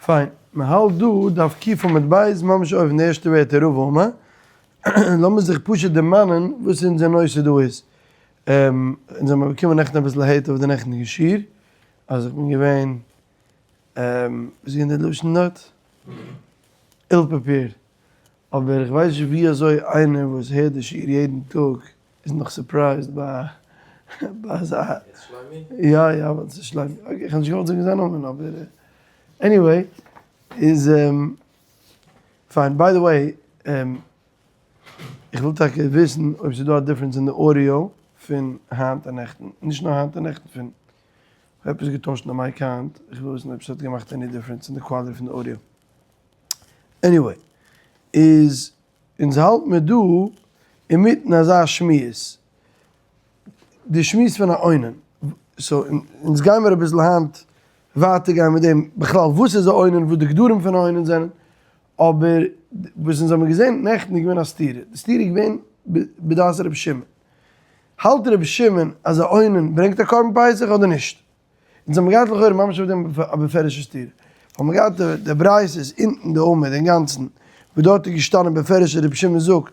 פיין, מען האלט דא דף ק עמוד ב', ממש אויבן די ערשטע ווערטער רבא אמר, לאמיר זיך פשוט דערמאנען וואס אונזער נושא דא איז. אונז האבן באקומען נעכטן אביסל hate אויף די נעכטיגע שיעור, אז איך בין געווען, וואס איז געווען די לשון דארט? ill prepared. אבער איך ווייס נישט ווי אזוי איינער וואס הערט די שיעור יעדן טאג איז נאך surprised ביי אזא. איז שלומי? יא יא ווייל ס'איז שלומי. okay איך האב נישט געוואלט זאגן זיין נאמען אבער anyway איז פיין. by the way איך וויל טאקע וויסן אויב ס'איז דא א difference אין די audio פון היינט און נעכטן. נישט נאר היינט און נעכטן פון כ'האב עפעס געטוישט אין די mic היינט איך וויל וויסן אויב ס'האט געמאכט any difference אין די quality פון די audio. Anyway, איז אונז האלט מיר דא אינמיטן אזא שמועס, די שמועס פון א אונן, so אונז גיימיר אביסל היינט ווייטער גיין מיט דעם בכלל וואס איז א אונן, וואס די גדרים פון א אונן זענען, אבער וואס אונז האבן געזען נעכטן איז געווען א סתירה, די סתירה איז געווען בדעת רבי שמעון, האלט רבי שמעון אז א אונן ברענגט א קרבן פסח אדער נישט? אונז האבן געהאט לכאורה ממש אויף דעם א בפירוש'ע סתירה. האבן מיר געהאט די ברייתות אונטן די עמוד אינגאנצן, וואו דארט איז געשטאנען בפירוש אז רבי שמעון זאגט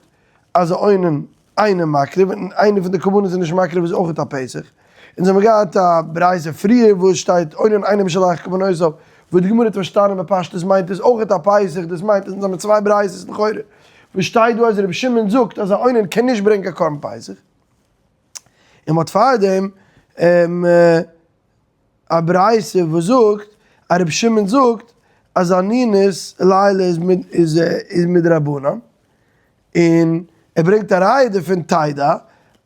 אז א אונן אינו מקריב, און איינער פון די קרבנות איז נישט מקריב איז אויך א פסח. אונז האבן געהאט א ברייתא פריער וואו עס שטייט אונן אינו משלח קרבנותיו, וואו די גמרא האט פארשטאנען בפשטות מיינט עס אויך א פסח, דאס מיינט אז אונז האבן צוויי ברייתות לכאורה וואו שטייט דא אז רבי שמעון זאגט אז א אונן קען נישט ברענגען קיין קרבן פסח. און מ'האט פארדעם א ברייתא וואס זאגט אז רבי שמעון זאגט אז אנינות לילה איז איז מדרבנן, און ער ברענגט א ראיה דערפון תדע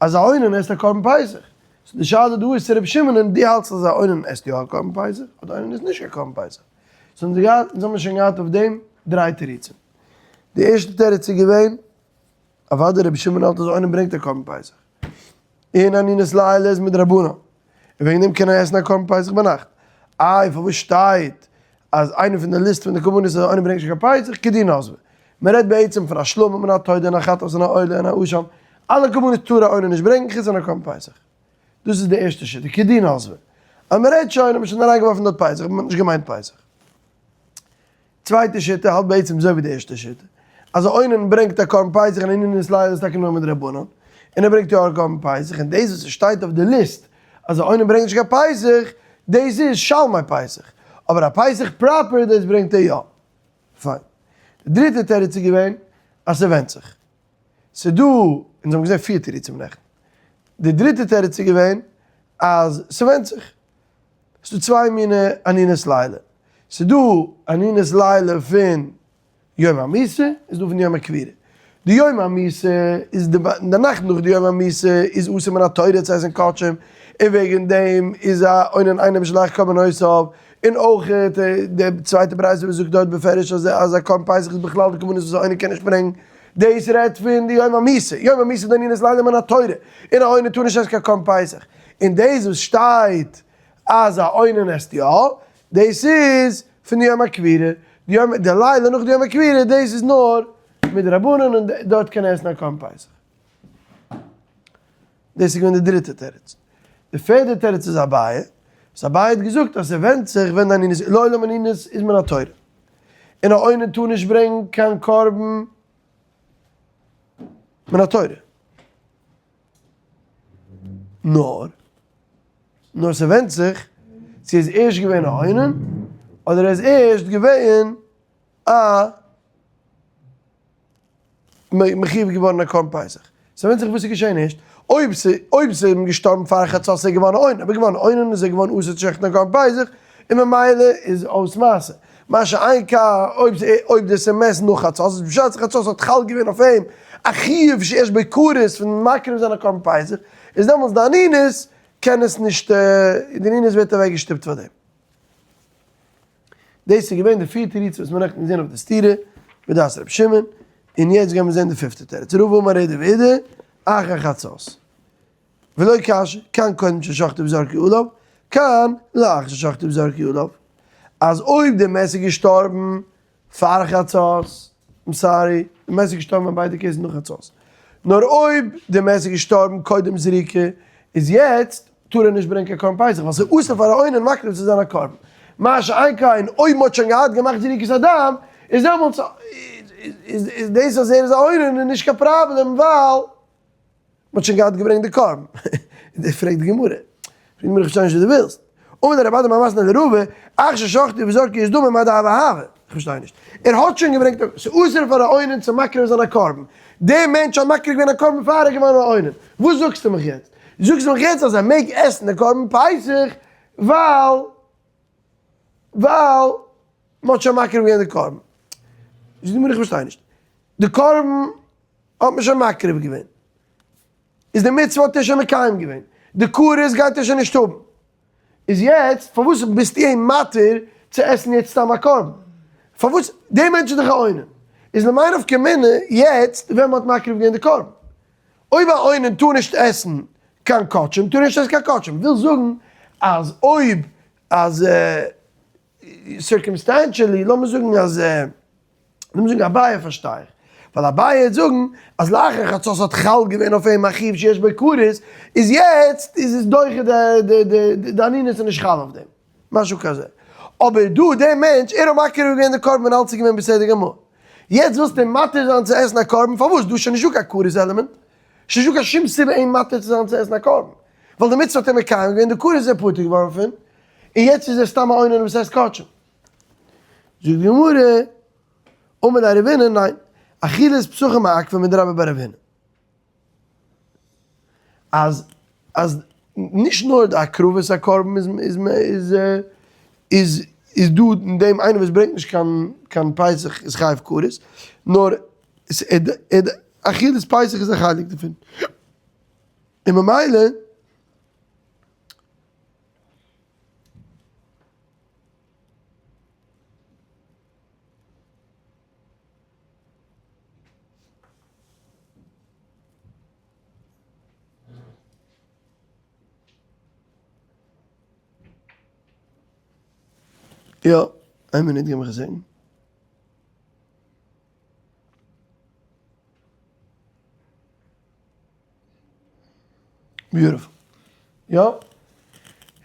אז א אונן עסט א קרבן פסח. so די שאלה דא איז צו רבי שמעון און דו האלטסט אז א אונן עסט יא א קרבן פסח אדער אונן איז נישט קיין קרבן פסח. so אונז האבן שוין געהאט אויף דעם דריי תירוצים. די ערשטע תירוץ איז געווען. אוודאי רבי שמעון האלט אז אונן ברענגט א קרבן פסח, און אנינות לילה איז מדרבנן, און וועגן דעם קען ער עסן א קרבן פסח ביינאכט. איי פארוואס שטייט אז איינער פון די ליסט פון די קרבנות אז אונן ברענגט נישט קיין פסח, כדי נסבה. מען רעדט בעצם פון א שלמים און א תודה און א חטאת און א עולה און א אשם, אלע קרבנות טאר א אונן נישט ברענגן חוץ פון א קרבן פסח. דאס איז די ערשטע שיטה, כדי נסבה. אז מען רעדט שוין האט מען שוין אריינגעווארפן דארט פסח, אבער מען האט נישט געמיינט פסח. צווייטע שיטה האלט בעצם אזוי ווי די ערשטע שיטה, אז א אונן ברענגט א קרבן פסח און אנינות לילה איז טאקע נאר מדרבנן, און ער ברענגט יא א קרבן פסח, און דאס וואס עס שטייט אויף די ליסט אז א אונן ברענגט נישט קיין פסח, דאס איז שלמי פסח, אבער א פסח proper דאס ברענגט ער יא. פיין. די דריטע תירוץ איז געווען אז ס'ווענדט זיך. ס'דא, אונז האבן געזען פיר תירוצים נעכטן. די דריטע תירוץ איז געווען אז ס'ווענדט זיך. ס'דא צוויי מיני אנינות לילה. ס'דא אנינות לילה פון יום המיתה, איז דא פון יום הקבורה. די יום המיתה איז די די נאכט נאך די יום המיתה איז אסור מן התורה צו עסן קדשים, און וועגן דעם איז א אונן אינו משלח קרבנותיו, און אויך די צווייטע ברייתא וואס זאגט דארט בפירוש אז אז א קרבן פסח איז בכלל די קרבנות וואס א אונן קען נישט ברענגן, דאס רעדט פון די יום המיתה, יום המיתה איז די אנינות לילה מן התורה, און א אונן טאר נישט עסן קיין קרבן פסח. און דאס וואס שטייט אז א אונן עסט יא, דאס איז פון די יום הקבורה, די יום די לילה נאך די יום הקבורה, דאס איז נאר מדרבנן און דארט קען ער עסן א קרבן פסח. דאס איז געווען די דריטע תירוץ. די פערדע תירוץ איז אביי, וואס אביי האט געזאגט אז ס'ווענדט זיך ווען די אנינות, לעולם אנינות איז מן התורה, און א אונן טאר נישט ברענגן קיין קרבן מן התורה. נאר, נאר ס'ווענדט זיך צו ער איז ערשט געווען א אונן, אדער ער איז ערשט געווען א מחיוב געווארן א קרבן פסח. ס'ווענדט זיך וואס איז געשען ערשט. אויב ס' אויב ס'איז אים געשטארבן פאר חצות איז ער געווארן א אונן, אויב ער איז געווארן א אונן איז ער געווארן אסור צו שעכטן א קרבן פסח, און ממילא איז אויס מעשה. מה שאין כן אויב אויב דאס איז מת נאך חצות, איז בשעת חצות האט חל געווען אויף אים א חיוב שיש בו כרת פון מקריב זיין א קרבן פסח, איז דעמאלטס די אנינות קען עס נישט, די אנינות ווערט אוועק געשטופט פאר דעם. דאס איז געווען די פיר תירוצים וואס מיר נעכטן געזען אויף די סתירה בדעת רבי שמעון, און יעצט גיימיר זען די פיפטע תירוץ, רבא אמר אידי ואידי אחר חצות. ולא קשיא, כאן קודם ששחטו וזרקו עליו, כאן לאחר ששחטו וזרקו עליו. אז אויב די מת איז געשטארבן פאר חצות, I'm sorry, די מת איז געשטארבן אין ביידע cases נאך חצות. נאר אויב די מת איז געשטארבן קודם זריקה, איז יעצט טאר ער נישט ברענגען קיין קרבן פסח, ווייל ס'איז אסור פאר א אונן מקריב צו זיין א קרבן. מה שאין כן אויב מ'האט שוין געהאט געמאכט זריקת הדם, איז דעמאלטס איז דאס אז ער איז א אונן איז נישט קיין פראבלעם ווייל מ'האט שוין געהאט געברענגט די קרבן. פרעגט די גמרא, פרעגט די גמרא איך פארשטיי נישט וואס דו ווילסט. אמר ליה רב אדא בר מתנא לרבא, אכשר שחטו וזרקו את דמו מאי דהוה הוה. איך פארשטיי נישט. ער האט שוין געברענגט א, ס'איז אסור פאר א אונן צו מקריב זיין א קרבן. דער מענטש האט מקריב געווען א קרבן פאר ער איז געווארן א אונן. וואס זאגסטו מיך יעצט? זאגסט מיך יעצט אז ער מעג עסן די קרבן פסח ווייל ווייל מ'האט שוין מקריב געווען די קרבן. זאגט די גמרא איך פארשטיי נישט. די קרבן האט מען שוין מקריב געווען. איז די מצוה האט ער שוין מקיים געווען. די כרת גייט ער שוין נישט האבן. איז יעצט פארוואס ביסטו אים מתיר צו עסן יעצט סתם א קרבן? פארוואס? דער מענטש איז דאך א אונן. איז למאי נפקא מינה יעצט ווען מ'האט מקריב געווען די קרבן? אויב א אונן טאר נישט עסן קיין קדשים טאר ער נישט עסן קיין קדשים. וויל זאגן אז אויב אז circumstantially לאמיר זאגן אז לאמיר זאגן אביי פארשטיי איך, ווייל אביי העט זאגן אז לאחר חצות האט חל געווען אויף אים א חיוב שיש בו כרת, איז יעצט איז עס דוחה די די די די אנינות איז נישט חל אויף דעם, משהו כזה. אבער דא דער מענטש ער האט מקריב געווען די קרבן און אלץ איז געווען בסדר גמור. יעצט ווילסטו אים מתיר זיין צו עסן א קרבן, פארוואס? דא איז שוין נישטא קיין כרת עלעמענט, ס'איז נישטא קיין שום סיבה אים מתיר צו זיין צו עסן א קרבן, ווייל די מצוה האט ער מקיים געווען, די כרת איז ער פטור געווארן פון, און יעצט איז ער סתם א אונן וואס עסט קדשים. זאגט די גמרא, אמר ליה רבינא, ניין, אכילת פסחים מעכבא מדרבה בר רב הונא. אז אז נישט נאר די הקרבת הקרבן איז איז איז איז איז דא אין דעם איינער וואס ברענגט נישט קיין קיין פסח איז חייב כרת, נאר אכילת פסח איז א חלק דערפון. און ממילא. יא, איין מינוט גיב מיך זעהן. Beautiful. יא.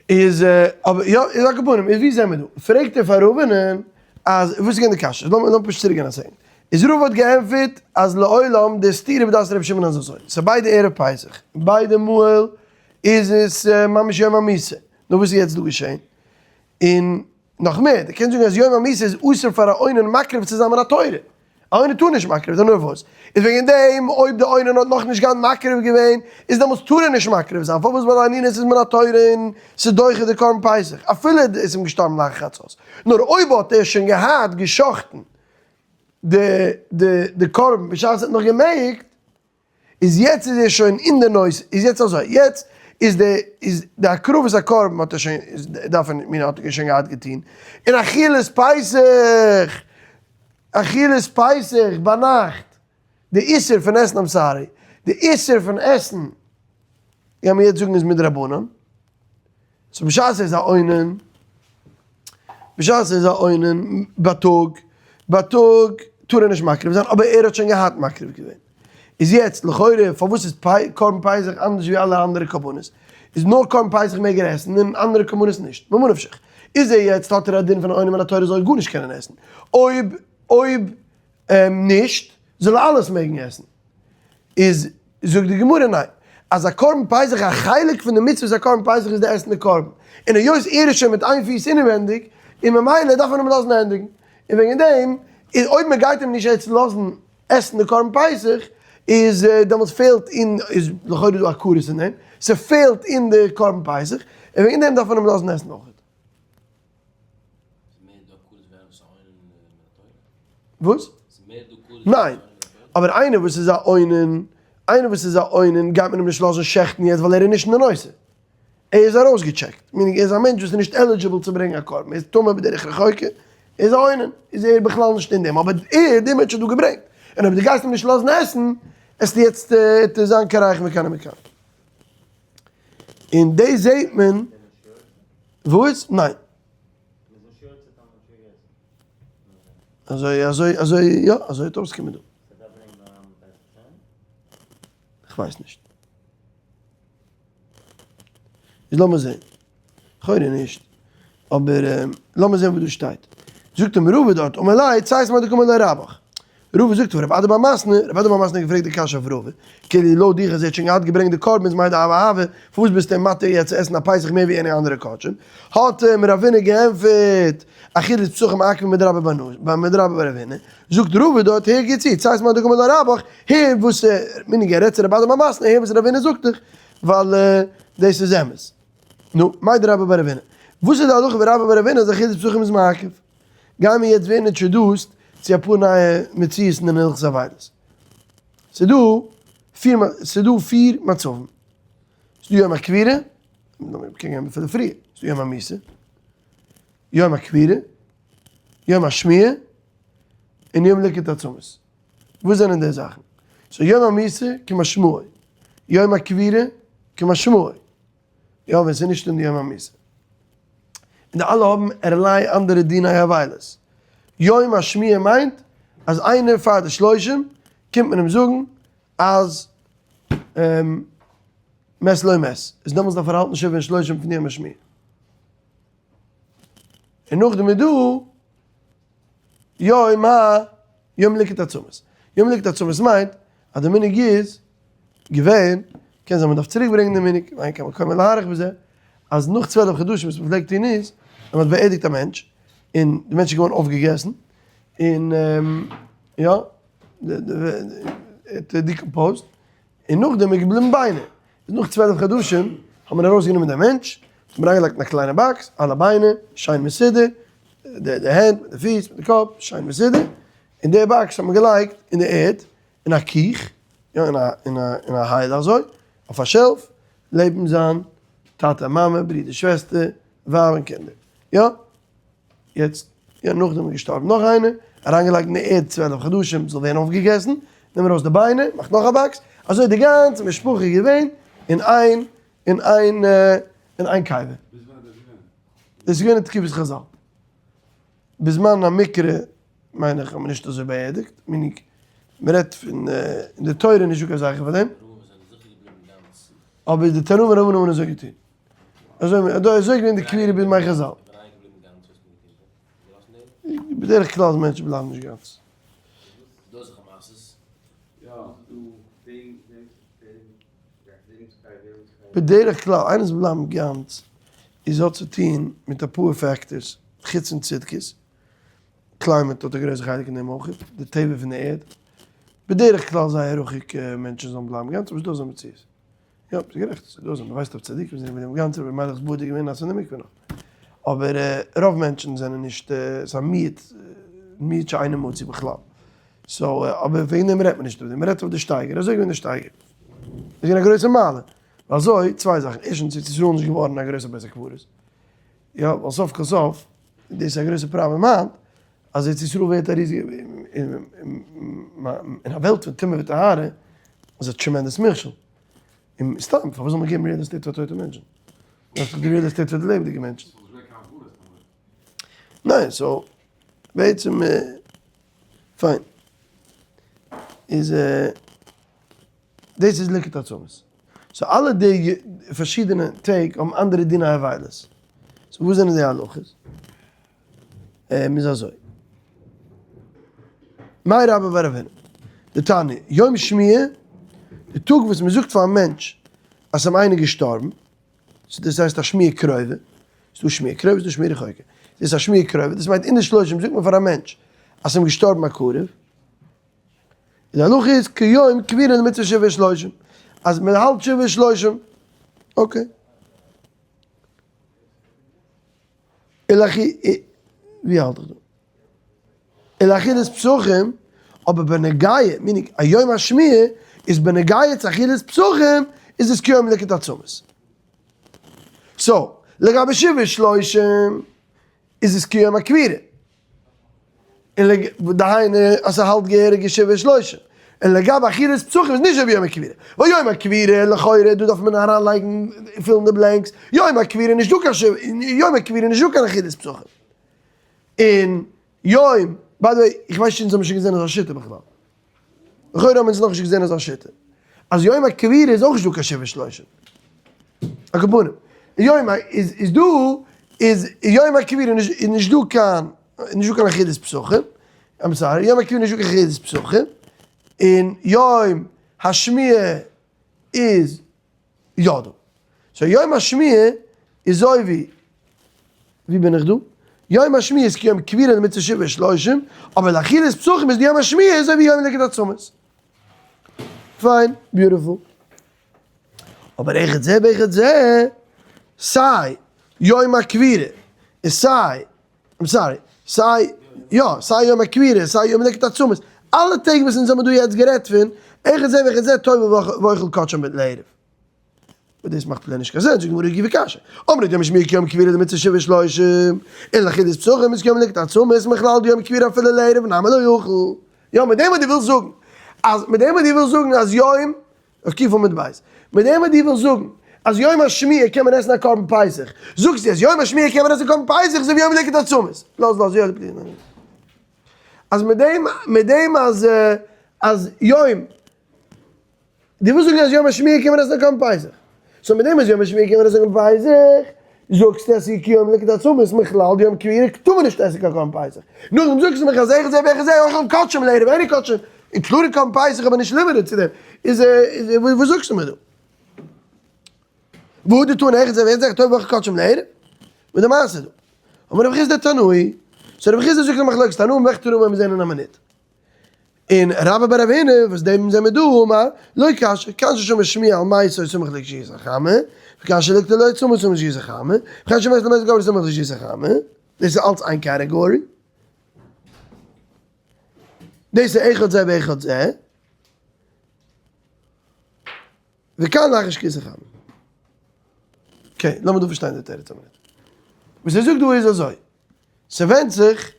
איז אבער יא איז על כל פנים איז ווי זעמיר דא? פרעגט ער פאר ראובן'ען אז וואס איז געווען די קשיא? לאמיר לאמיר פשוט צוריק גיין א second. איז רבא האט געענטפערט אז לעולם די סתירה בדעת רבי שמעון איז אזוי. ס'איז ביידע ערב פסח. ביידע מאהל איז עס ממש יום המיתה. נו וואס איז יעצט דא געשעהן? און נאך מער, דו קענסט זאגן אז יום המיתה איז אסור פאר א אונן מקריב צו זיין מן התורה. א אונן טאר נישט מקריב זיין, נאר וואס? איז וועגן דעם אויב די אונן האט נאכנישט געהאט מקריב געווען, איז דעמאלטס טאר ער נישט מקריב זיין, פארוואס? ווייל אנינות איז מן התורה און ס'איז דוחה די קרבן פסח, אפילו עס איז אים געשטארבן לאחר חצות. נאר אויב האט ער שוין געהאט גע'שחט'ן די די די קרבן בשעת ער האט נאך געמעגט, איז יעצט איז ער שוין אין די נושא, איז יעצט אזוי, יעצט איז די איז די הקרבת הקרבן האט ער שוין איז דארף ער מיר האט ער שוין געהאט געטון, און אכילת פסח, אכילת פסח ביינאכט, די איסור פון עסן I'm sorry, די איסור פון עסן, גיימיר יעצט זאגן איז מדרבנן. So בשעת ער איז א אונן, בשעת ער איז א אונן בייטאג, בייטאג טאר ער נישט מקריב זיין, אבער ער האט שוין געהאט מקריב געווען. איז יעצט לכאורה פארוואס איז קרבן פסח אנדערש ווי אלע אנדערע קרבנות? איז נאר קרבן פסח מעג ער עסן און אנדערע קרבנות נישט? ממה נפשך? איז ער יעצט האט ער א דין פון א אונן מן התורה זאל ער גארנישט קענען עסן, אויב אויב נישט זאל ער אלעס מעגן עסן. איז זאגט די גמרא ניין, אז א קרבן פסח א חלק פון די מצוות א קרבן פסח איז די עסן די קרבן, און היות ער איז שוין מיט איין פיס אינעווענדיג, און ממילא דארף מען אים לאזן ענדיגן, און וועגן דעם איז אויב מען גייט אים נישט יעצט לאזן עסן די קרבן פסח, איז דעמאלטס פעלט אין, איז לכאורה דא א כרת אין דעם, ס'פעלט אין די קרבן פסח, און וועגן דעם דארף מען אים לאזן עסן אויכעט. וואס? ניין, אבער איינער וואס איז א אונן, איינער וואס איז א אונן גייט מען אים נישט לאזן שעכטן יעצט ווייל ער איז נישט אין די נושא. ער איז ארויסגעטשעקט, meaning ער איז א מענטש וואס איז נישט eligible צו ברענגען א קרבן, ער איז טמא בדרך רחוקה, ער איז א אונן, איז ער בכלל נישט אין דעם, אבער ער, דער מענטש האט דא געברענגט, און אויב דו גייסט אים נישט לאזן עסן, עסטו יעצט זיין קרח מכאן ומכאן. און דאס זעט מען, וואס? ניין. אזוי אזוי אזוי יא אזוי האט אויסגעקומען דא. כ'ווייס נישט. איז לאמיר זעהן. לכאורה נישט. אבער לאמיר זען וואס דא שטייט. זאגט אים רבא דארט, אמר ליה, ציית מאי דקאמר ליה רבך. רבא זאגט פאר רב אדא בר מתנא, רב אדא בר מתנא האט געפרעגט די קשיא אויף רבא, כאילו לויט דיך אז ער האט שוין געהאט געברענגט די קרבן איז מאי דהוה הוה, פארוואס ביסטו אים מתיר יעצט צו עסן א פסח מער ווי any אנדערע קדשים? האט אים רבינא געענטפערט, אכילת פסחים מעכבא מדרבה בר אבינא, זאגט רבא דארט, הער גוט צו, ציית מאי דקאמר ליה רבך, הער וואס, meaning ער רעדט צו רב אדא בר מתנא, הער וואס רבינא זאגט דיך, ווייל דאס איז אמת. נו, מאי דרבה בר אבינא? וואס איז די הלכה ווי רבה בר אבינא אז אכילת פסחים איז מעכב? גייען מיר יעצט ווערן introduced צו אפאר נייע מציאות'ן אין הלכות אבילות. ס'איז דא פיר ס'איז דא פיר מצבים. ס'איז דא יום הקבירה, לאמיר קען גיין אפילו פריער, ס'איז דא יום המיתה, יום הקבירה, יום השמיעה, און יום ליקוט עצמות. וואס זענען די זאכן? so יום המיתה כמשמעו, יום הקבירה כמשמעו. יא ווען ס'איז נישט אין די יום המיתה. און די אלע האבן ערליי אנדערע דיני אבילות. יום השמיעה מיינט אז איינער פאר די שלושים קומט מען אים זאגן אז מת לא מת. איז דעמאלטס דארף ער האלטן שבעה און שלושים פון יום השמיעה. און נאכדעם איז דא יום ה יום ליקוט עצמות. יום ליקוט עצמות מיינט אז די מנהג איז געווען, קען זיין מען דארף צוריק ברענגען די מנהג, ואין כאן מקום להאריך בזה, אז נאך 12 חדשים וואס מען פלעגט טון איז, אז מען האט באערדיגט א מענטש, און די מענטש איז געווארן אויפגעגעסן, און יא, האט decomposed, און נאכדעם איז געבליבן ביינער. איז נאך 12 חדשים האט מען ארויסגענומען דעם מענטש, האט מען אריינגעלייגט אין א קליינע box, אלע ביינער, שיין מסודר, די הענט מיט די פיס מיט די קאפ, שיין מסודר, און די box האט מען געלייגט אין די ערד, אין א קיך, יא אין א אין א אין א הייל אזוי, אויף א shelf, לעבן זיין טאטע מאמע, ברודער שוועסטער, ווייב און קינדער, יא. יעצט, יא נאכדעם איז געשטארבן נאך איינער, אריינגעלייגט אין די ערד 12 חדשים זאל ווערן אויפגעגעסן, נעם ארויס די ביינער, מאך נאך א box, אזוי די גאנצע משפחה איז געווען אין איין אין איין אין איין קבר. ביז ווען איז דאס געווען? דאס איז געווען אין תקופת חזל. בזמן המקרא מיין איך האט מען נישט אזוי באערדיגט, meaning מען רעדט פון אין די תורה איז נישטא קיין זכר פאר דעם. אבער די תנאים און רבנן האבן אזוי געטון. אזוי אזוי איז געווען די קבירה בימי חזל. בדרך כלל מענטשן בלייבן נישט גאנץ. בדרך כלל איינער זאל בלייבן גאנץ איז האט צו טון מיט אפאר factors, חוץ פון צדקות, climate האט א גרויסע חלק אין דעם אויך, די טבע פון די ערד, בדרך כלל זייער רחוק מענטשן זאלן בלייבן גאנץ, אבער ס'איז דא אזא מציאות. יא, ביסט גערעכט, ס'איז דא אזא, מ'ווייסט אויף צדיקים זענען געבליבן גאנץ, רבי מיילעך'ס ברודער איז געווען נאס אין די מקווה נאך. אבער רוב מענטשן זענען נישט, ס'איז א מיעוט, מיעוט שאינו מצוי בכלל. so, אבער וועגן דעם רעדט מען נישט אויף דעם, מ'רעדט אויף די שטייגער, אזוי איז געווען די שטייגער. איז געווען א גרויסע מעלה. ווייל אזוי, צוויי זאכן, ערשטנס איז ישראל נישט געווארן א גרויסע בית הקברות. יא, ווייל סוף כל סוף, דאס איז א גרויסע פראבלעם היינט, אז ארץ ישראל ווערט א ריזיגע, אין א וועלט פון טומאה וטהרה, איז א tremendous מכשול. און סתם, פארוואס זאל מען געבן real estate פאר טויטע מענטשן? דאס איז די real estate פאר די לעבעדיגע מענטשן. ניין, so, בעצם, פיין. איז, דאס איז ליקוט עצמות. so אלע די פארשידענע טעג האבן אנדערע דיני אבילות. so וואס זענען די הלכות? איז אזוי. מאי רבה בר אבינא. דתניא, יום שמיעה, די טאג וואס מען זאגט פאר א מענטש אז ס'איז אים איינער געשטארבן, so דאס הייסט א שמיעה קרובה, ס'דא שמיעה קרובה ס'דא שמיעה רחוקה, דאס איז א שמיעה קרובה, דאס מיינט אין די שלושים זאגט מען פאר א מענטש אז ס'איז אים געשטארבן א קרוב, די הלכה איז כיום קבירה למצוה שבעה ושלושים, אז מען האלט שבעה ושלושים, okay. ווי האלט איך דא? ולאכילת פסחים, אבער בנוגע, meaning א יום השמיעה איז בנוגע צו אכילת פסחים איז עס כיום ליקוט עצמות. so, לגבי שבעה ושלושים איז עס כיום הקבירה. און דהיינו אז ס'האלט געהעריגע שבעה ושלושים. און לגבי אכילת פסחים איז נישט אזוי ווי יום הקבירה. ווייל יום הקבירה לכאורה דא דארף מען אריינלייגן פילן די blanks, יום הקבירה נישט דא קיין שבעה, יום הקבירה נישט דא קיין אכילת פסחים. און יום, by the way, איך ווייס נישט אונז האבן שוין געזען אזא שיטה בכלל. לכאורה האבן אונז נאכנישט געזען אזא שיטה. אז יום הקבירה איז אויך נישט דא קיין שבעה ושלושים. על כל פנים, יום איז דא. איז יום הקבורה איז נישט דא קיין, נישט דא קיין אכילת פסחים, I'm sorry, יום הקבורה איז נישט דא קיין אכילת פסחים, און יום השמיעה איז יא דא. so יום השמיעה איז אזוי ווי, ווי בין איך דא? יום השמיעה איז כיום קבורה למצות שבעה ושלושים, אבער לאכילת פסחים איז די יום השמיעה אזוי ווי יום ליקוט עצמות. פיין, beautiful. אבער אחד זה ואחד זה, סיי יום הקבורה און סיי, I'm sorry, סיי, יא, סיי יום הקבורה, סיי יום ליקוט עצמות, אלע טעג וואס אונז האבן דא יעצט גערעדט פון, אחד זה ואחד זה טובל ואוכל קדשים לערב. אבער דאס מאכט פלעין נישט קיין sense, זאגט די גמרא גופא קשיא. אמרת יום השמיעה כיום קבורה דמצות שבעה ושלושים, און לאכילת פסחים איז כיום ליקוט עצמות, מכלל דיום קבורה אפילו לערב נמי לא יאכל. יא, מיט דעם וואס דו ווילסט זאגן אז, מיט דעם וואס דו ווילסט זאגן אז יום אויף ק' עמוד ב'. מיט דעם וואס דו ווילסט זאגן אז יום השמיעה קען מען עסן א קרבן פסח, זאגסטו אז יום השמיעה קען מען עסן קרבן פסח אזוי ווי יום ליקוט עצמות. לאז לאז יא please. אז מיט דעם מיט דעם אז אז יום דו ווילסט זאגן אז יום השמיעה קען מען עסן א קרבן פסח. so מיט דעם אז יום השמיעה קען מען עסן א קרבן פסח, זאגסטו אז ס'איז כיום ליקוט עצמות מכלל דיום קבורה טאר מען נישט עסן קיין קרבן פסח. נאכדעם זאגסטו מיך אז אחד זה ואחד זה אוכל קדשים לערב עני קדשים. און קלארע קרבן פסח אבער נישט limited צו דעם. איז וואס זאגסטו מיר דא? והוא דתני אחד זה ואחד זה טובל ואוכל קדשים לערב? וואס די מעשה דא? אמר רב חסדא תנאי, so רב חסדא זאגט א מחלוקת תנאים וועלכע תנאים וועלן מיר זען אין א מינוט. און רבה בר רב הונא וואס דעם זעמיר דא אמר, לא קשיא, כיוון ששמע שמועה על מתו סמוך לשקיעת החמה, וכיוון שלקטו לו עצמות סמוך לשקיעת החמה, וכיוון שמת למת גברו סמוך לשקיעת החמה, דאס איז אלץ איין category. דאס איז אחד זה ואחד זה. וכאן לאחר שקיעת החמה. okay, לאמיר דא פארשטיין די תירוץ א מינוט. וואס ער זאגט דא איז אזוי, ס'ווענדט זיך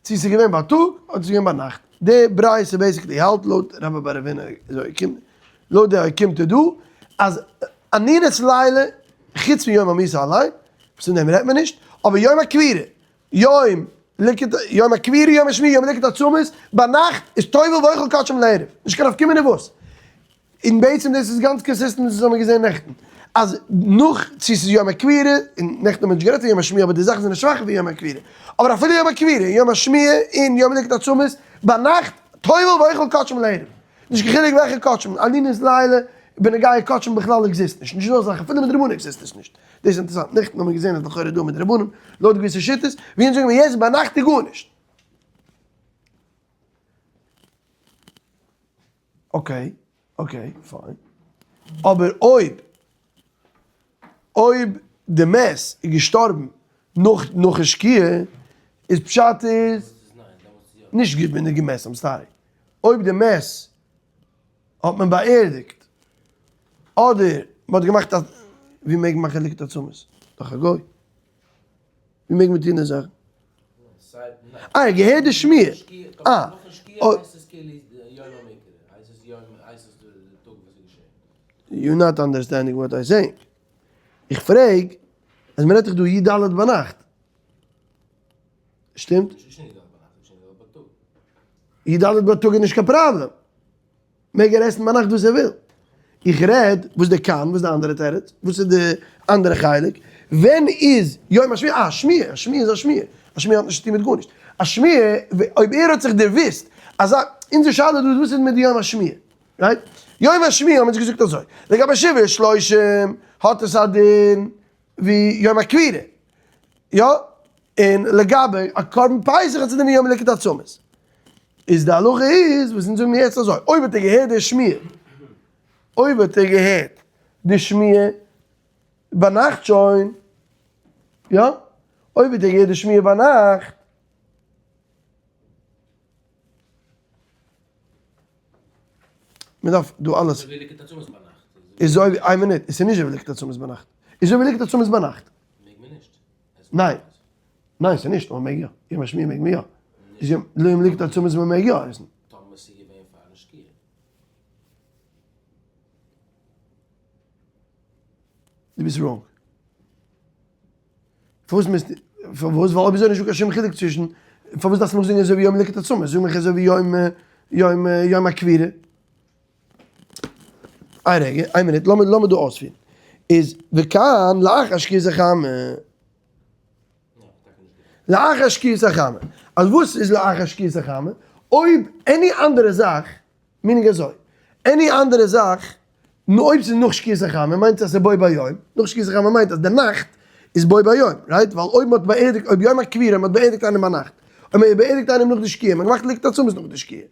צו ס'איז געווען בייטאג אדער ס'איז געווען ביינאכט. די ברייתא basically האלט לויט רבה בר רב הונא, אזוי קומט, לויט די אוקימתא דא, אז אנינות לילה, חוץ פון יום המיתה אליין, וואס פון דעם רעדט מען נישט, אבער יום הקבורה, יום ליקוט, יום הקבורה, יום השמיעה, יום ליקוט עצמות, ביינאכט איז טובל ואוכל קדשים לערב, נישט קיין נפקא מינה וואס. און בעצם דאס איז גאנץ consistent מיט וואס האבן געזען נעכטן, אז נאך צו ס'איז יום הקבורה, און נעכטן האבן מיר נישט גערעדט פון יום השמיעה אבער די זאכן זענען שוואכער ווי יום הקבורה, אבער אפילו יום הקבורה און יום השמיעה און יום ליקוט עצמות, ביינאכט טובל ואוכל קדשים לערב, נישט קיין חילוק וועלכע קדשים, אנינות לילה בנוגע קדשים בכלל exist נישט, נישט דא אזא זאך, אפילו מדרבנן exist עס נישט, דאס איז אינטערעסאנט, נעכטן האבן מיר געזען אז לכאורה דא מדרבנן, לויט געוויסע שיטות, ווי אונז זאגן מיר יעצט ביינאכט איז גארנישט. okay, okay, fine. אבער אויב, אויב די מת איז געשטארבן נאך נאכן שקיעה, איז פשט איז, נישט גוט מיט די מת, I'm sorry. אויב די מת האט מען באערדיגט, אדער מען האט געמאכט א, ווי מעג מען מאכן ליקוט עצמות? דורך א גוי. ווי מעג מען טון די זאכן? אה, ער געהערט די שמועה. אה. You not understanding what I saying. איך פרעג אז מען רעדט דאך דא י ד ביינאכט. שטימט? י ד בייטאג איז נישט קיין פראבלעם. מעג ער עסן ביינאכט וואס ער וויל. איך רעד, וואס די כאן, וואס די אנדערע תירוץ, וואס איז די אנדערע חלק, ווען איז יום השמיעה, אה, שמיעה, א שמיעה איז א שמיעה, א שמיעה האט נישט צוטון מיט גארנישט, א שמיעה, אויב ער האט זיך דערוואוסט אז א, אונזער שאלה דא איז וואס איז מיט די יום השמיעה, right? יום השמיעה האבן אונז געזאגט אזוי, לגבי שבעה ושלושים האט עס א דין ווי יום הקבורה, יא? און לגבי א קרבן פסח האט עס א דין ווי יום ליקוט עצמות. איז די הלכה איז וואס אונז זאגן מיר יעצט אזוי, אויב האט ער געהערט די שמועה, אויב האט ער געהערט די שמועה ביינאכט שוין, יא? אויב האט ער געהערט די שמועה ביינאכט, מען דארף דא אלעס. איז אזוי ווי, איין מינוט, עס איז נישט אזוי ווי ליקוט עצמות ביינאכט. איז אזוי ווי ליקוט עצמות ביינאכט. מעג מען נישט. ניין. ניין ס'איז נישט, אבער מעג יא. יום השמיעה מעג מען יא. איז יום יום ליקוט עצמות מען מעג יא עסן. טאמער ס'איז געווען פארן שקיעה. דו ביסט wrong. פארוואס מוזטו, פארוואס? ווייל אויב אזוי איז נישטא קיין שום חילוק צווישן, פארוואס דארפסטו מיך זאגן אזוי ווי יום ליקוט עצמות? זאג מיך אזוי ווי יום יום יום הקבורה. איין רגע, איין מינוט, לאמיר לאמיר דא אויספירן. איז וכאן לאחר שקיעת החמה. לאחר שקיעת החמה. אז וואס איז לאחר שקיעת החמה? אויב any אנדערע זאך, meaning אזוי, any אנדערע זאך, נו אויב ס'איז נאך שקיעת החמה מיינט עס אז ס'איז בו ביום, נאך שקיעת החמה מיינט אז די נאכט איז בו ביום, right? ווייל אויב מ'האט באערדיגט, אויב יום הקבירה מ'האט באערדיגט איינעם ביינאכט, אויב מ'האט באערדיגט איינעם נאך די שקיעה, מ'האט געמאכט ליקוט עצמות נאך די שקיעה,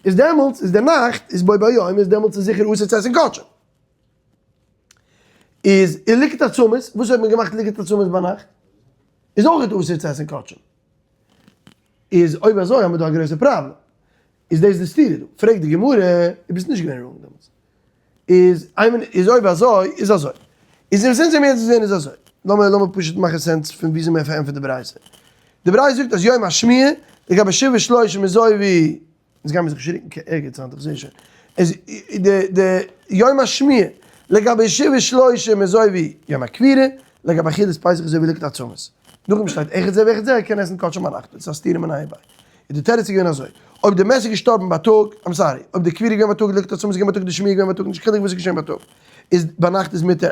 איז דעמאלטס איז די נאכט איז בו ביום, איז דעמאלטס איז זיכער אסור צו עסן קדשים. איז אין ליקוט עצמות, וואס האט מען געמאכט ליקוט עצמות ביינאכט? איז אויך אסור צו עסן קדשים. איז אויב אזוי האבן מיר דא א גרויסע פראבלעם. איז דאס די סתירה דא? פרעגט די גמרא, דו ביסט נישט געווען wrong דעמאלטס. איז איין מינוט, איז אויב אזוי, איז אזוי. איז אין sense ווי מיר יעצט זעהן איז אזוי. לאמיר לאמיר פשוט מאכן sense פון וויאזוי מען פארענטפערט די ברייתא. די ברייתא זאגט אז יום השמיעה, לגבי שבעה ושלושים איז אזוי ווי, אונז גיימיר זיך נישט רוקן קיין ערגעץ היינט, איך זעה שוין. איז די די יום השמיעה, לגבי שבעה ושלושים איז אזוי ווי יום הקבורה, לגבי אכילת פסח איז אזוי ווי ליקוט עצמות. נאכדעם שטייט אחד זה ואחד זה, ער קען עסן קדשים ביינאכט, דאס איז א סתירה מיניה וביה. איז די תירוץ איז געווען אזוי, אויב די מת איז געשטארבן בייטאג, I'm sorry, אויב די קבורה איז געווען בייטאג, ליקוט עצמות איז געווען בייטאג, די שמיעה איז געווען בייטאג, נישט חילוק וואס איז געשען בייטאג, איז ביינאכט איז מותר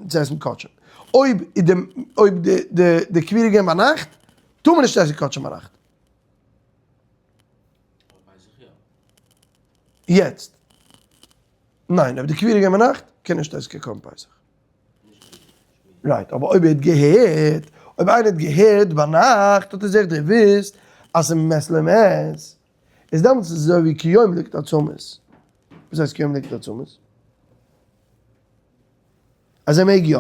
צו עסן קדשים. אויב איז די אויב די די די קבורה איז געווען ביינאכט, טאר מען נישט עסן קדשים ביינאכט. יעצט, ניין, אויב די קבורה איז געווען ביינאכט, קען נישט עסן קיין קרבן פסח. right, אבער אויב ער האט געהערט, אויב איינער האט געהערט ביינאכט האט ער זיך דערוואוסט אז ס'איז מת למת, איז דעמאלטס איז אזוי ווי כיום ליקוט עצמות. וואס הייסט כיום ליקוט עצמות? אז ער מעג יא.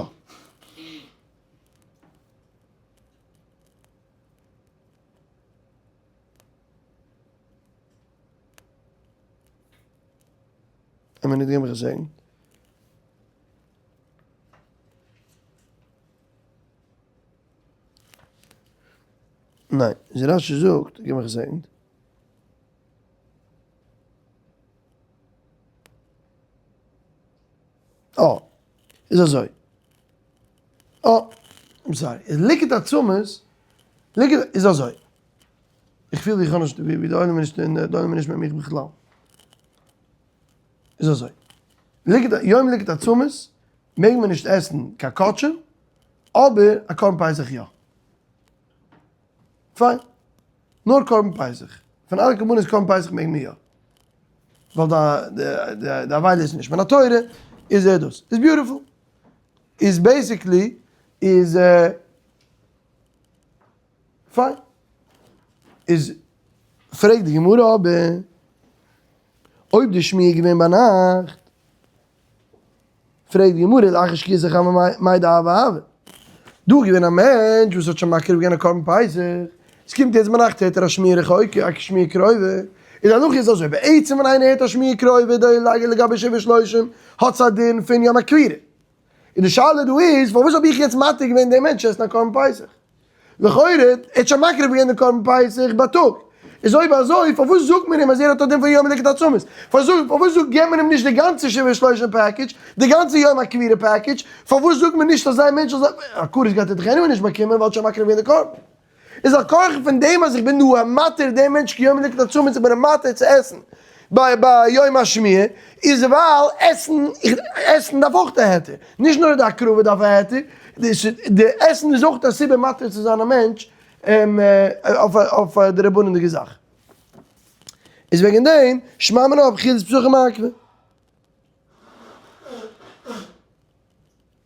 איין מינוט געב מיך א second. ניין, איז רשי זאגט, גיב מיך א second. אה, איז אזוי. אה, I'm sorry. איז ליקוט עצמות, ליקוט, איז אזוי. איך פיל ווי איך האב נישט, ווי די עולם איז נישט, די עולם איז נישט מיט מיך בכלל. איז אזוי, ליקוט יום ליקוט עצמות מעג מען נישט עסן קיין קדשים, אבער א קרבן פסח יא. פיין. נאר קרבן פסח. פון אלע קרבנות קרבן פסח מעג מען יא. ווייל די די אבידה איז נישט מן התורה, איז ער דאס. איז beautiful. איז basically איז פיין. איז פרעגט די גמרא אבער אויב די שמיעה איז געווען ביינאכט, פרעגט די גמרא לאחר שקיעת החמה מאי דהוה הוה? דא איז געווען א מענטש וואס האט שוין מקריב געווען א קרבן פסח, עס קומט יעצט ביינאכט הערט ער א שמיעה רחוקה, א שמיעה קרובה, איז די הנחה איז אזוי, בעצם ווען איינער הערט א שמיעה קרובה לגבי שבעה ושלושים האט עס א דין פון יום הקבורה, און די שאלה דא איז, פארוואס האב איך יעצט מתיר געווען דעם מענטש עסן א קרבן פסח? לכאורה, ער האט שוין מקריב געווען די קרבן פסח בייטאג. איז אויב אזוי, פארוואס זאגט מען אים אז ער האט א דין פון יום ליקוט עצמות? פארוואס זאגט געבט מען אים נישט די גאנצע שבעה ושלושים package, די גאנצע יום הקבורה package? פארוואס זאגט מען נישט אז זיין מענטש זאל זיין, א כרת גייט ער דאך anyway נישט באקומען ווייל ער האט שוין מקריב געווען די קרבן. איז על כרחך פון דעם אז איך בין דא מתיר דעם מענטש כיום ליקוט עצמות איך בין אים מתיר צו עסן ביי ביי יום השמיעה, איז ווייל עסן עסן דארף אויך א היתר, נישט נאר די הקרבה דארף א היתר, די עסן איז אויך א סיבה מתיר צו זיין א מענטש אויף אויף א דרבנן'דיגע זאך. איז וועגן דעם שמע מינה אכילת פסחים מעכבא.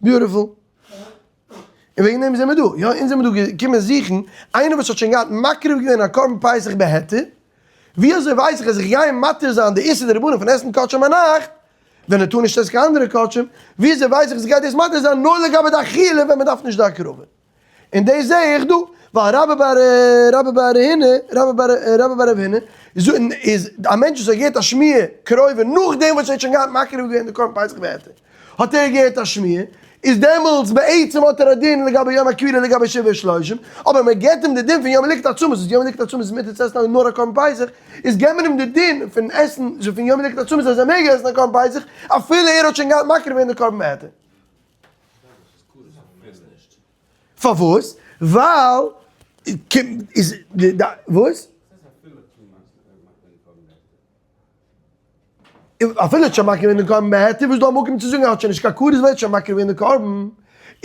beautiful. און וועגן דעם זעמיר דא. יא, אונז זעמיר דא געקומען זוכן איינער וואס האט שוין געהאט מקריב געווען א קרבן פסח בהיתר. ווי אזוי ווייס איך אז איך גיי אים מתיר זיין די איסור דרבנן פון עסן קדשים ביינאכט, ווען ער טאר נישט עסן קיין אנדערע קדשים? ווי אזוי ווייס איך אז איך גיי דאס מתיר זיין נאר לגבי די אכילה ווען מען דארף נישט די הקרבה? און דאס זע איך דא, ווייל רבה בר רבה בר הונא, רבה בר רבה בר רב הונא, איז א מענטש וואס האט געהערט א שמיעה קרובה נאכדעם וואס ער האט שוין געהאט מקריב געווען די קרבן פסח בהיתר, האט ער געהערט א שמיעה, איז דעמאלטס בעצם האט ער א דין לגבי יום הקבורה לגבי שבעה ושלושים, אבער מען געבט אים די דין פון יום ליקוט עצמות, וואס יום ליקוט עצמות איז מותר צו עסן נאר א קרבן פסח, איז געבט מען אים די דין פון עסן, פון יום ליקוט עצמות אז ער מעג עסן א קרבן פסח, אפילו ער האט שוין געהאט מקריב געווען די קרבן בהיתר. פארוואס? ווייל איז וואס? אפילו האט שוין מקריב געווען די קרבן בהיתר, וואס איז דא א מקום צו זאגן ער האט שוין נישט קיין כרת ווייל ער האט שוין מקריב געווען די קרבן?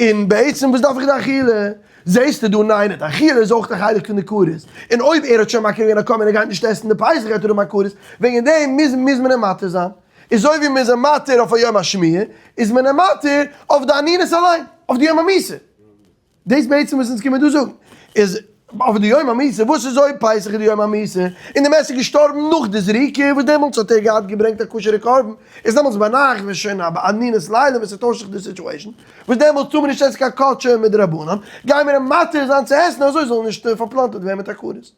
און בעצם וואס דארף איך די אכילה? זעסטו דא ניין די אכילה איז אויך א חלק פון די כרת, און אויב ער האט שוין מקריב געווען א קרבן און ער גייט נישט עסן די פסח גייט ער האבן א כרת, וועגן דעם מוז מוז מען אים מתיר זיין. אזוי ווי מען איז אים מתיר אויף א יום השמיעה, איז מען אים מתיר אויף די אנינות אליין, אויף די יום המיתה. דאס בעצם וואס אונז קומען דא זאגן איז אויף די יום המיתה, וואס איז אויב פסח איז די יום המיתה און די מת איז געשטארבן נאך די זריקה וואס דעמאלטס האט ער געהאט געברענגט א כשר'ע קרבן, איז דעמאלטס ביינאכט ווען שוין א אנינות לילה ווען ס'טוישט זיך די situation וואס דעמאלטס טאר מען נישט עסן קיין קדשים מדרבנן, גייען מיר אים מתיר זיין צו עסן אזוי זאל נישט פארפלאנטערט ווערן מיט א כרת.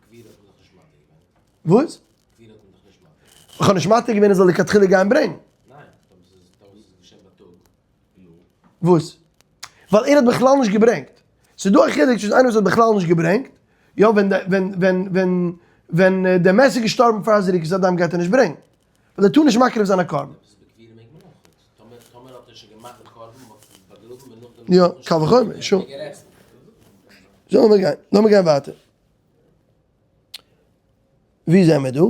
קבירה האט מען דאך נישט מתיר געווען. וואס? קבירה האט מען דאך נישט מתיר געווען. איך האב נישט מתיר געווען ער זאל לכתחילה גיין ברענגן. ניין, טאמער ס'איז געשען בייטאג. וואס? ווייל ער האט בכלל נישט געברענגט. ס'איז דא א חילוק צווישן איינער וואס האט בכלל נישט געברענגט, יא ווען ווען ווען ווען ווען דער מת איז געשטארבן פאר זריקת הדם גייט ער נישט ברענגן, ווייל ער טאר נישט מקריב זיין א קרבן. יא, קל וחומר, שוין. so לאמיר גיין, לאמיר גיין ווייטער. ווי זעמיר דא?